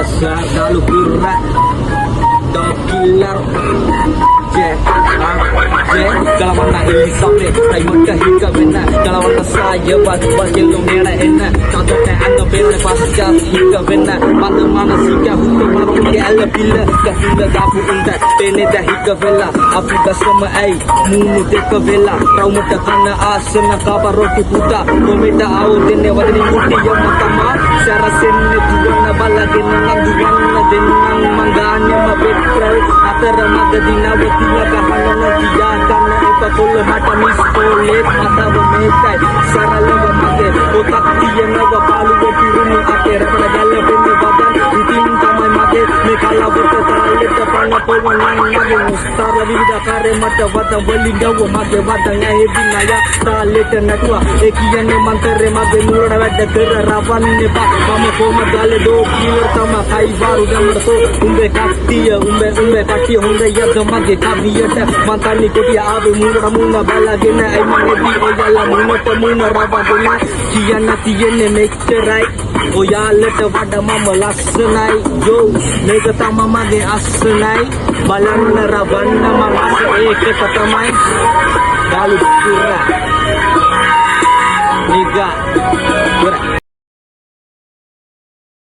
SR දාලු කිරා dog killer J J. ගලවන්න එලිසබෙත් ටයිමට හික වෙන්න. ගලවන්න සායවත් බගෙල්ලු නේಡ එන්න. තදට ඇඟ පේනනේ පස්සත් හික වෙන්න. මන්ද මානසික හුත්ත බලමුගේ ඇල්ල පිල්ල ගහින්ද දාපු උන්ට පේන්නේ දැ හික වෙලා. අපි ගසම ඇයි මූණු දෙක වෙලා? රවුමට කන ආසන කාපා රොටි පුතා. කොමෙට ආවොත් දෙන්නේ වදනි මුට්ටියම තමා. සැරසෙන්නේ දුවන බලගෙන නම් දුවන්න දෙන්නම්. මං ගානෙම පෙට්‍රල් අතර මගදී නවතින ගහන තියා ගන්න එපා කොල්ල මට මිස් කෝලෙත් මතව. මේකයි සරලව මගේ පොතක් තියෙනවා පාළුව පිරුණු අතේ. රටට ගැලපෙන්නේ වදන් ඉතින් තමයි මගේ. මේ කලාවට තාලෙට පණ පොවනන් මගේ මුස්තර විවිධාකාරේ මට වදන් වලින් ගැව්ව. මගේ වදන් ඇහෙවි නය තාලෙට නටුවා. ඒ කියන්නේ මන්තරේ මගේ මූලට වැඩ කර රවන්න එපා. මම කොහමද ගාලේ ඩෝ කිලර් තමා. කයිවාරු ගැම්මට තෝ උඹේ කට්ටිය උඹේ උඹේ කට්ටිය හොඳ යද්ද මගේ කවියට මං තනි කොටිය ආවේ මූණට මූණ බලාගෙන. ඇයි මං එද්දි ඔයාලා මූණට මූණ රවගෙන? කියන්න තියෙන්නේ මෙච්චරයි, ඔයාලට වඩා මම ලස්සනයි. යෝ, මේක තමා මගේ අස්සනයි. බලන්න රවන්න මං අස ඒකට තමයි. ගාලු පුරා නිගා පුරා.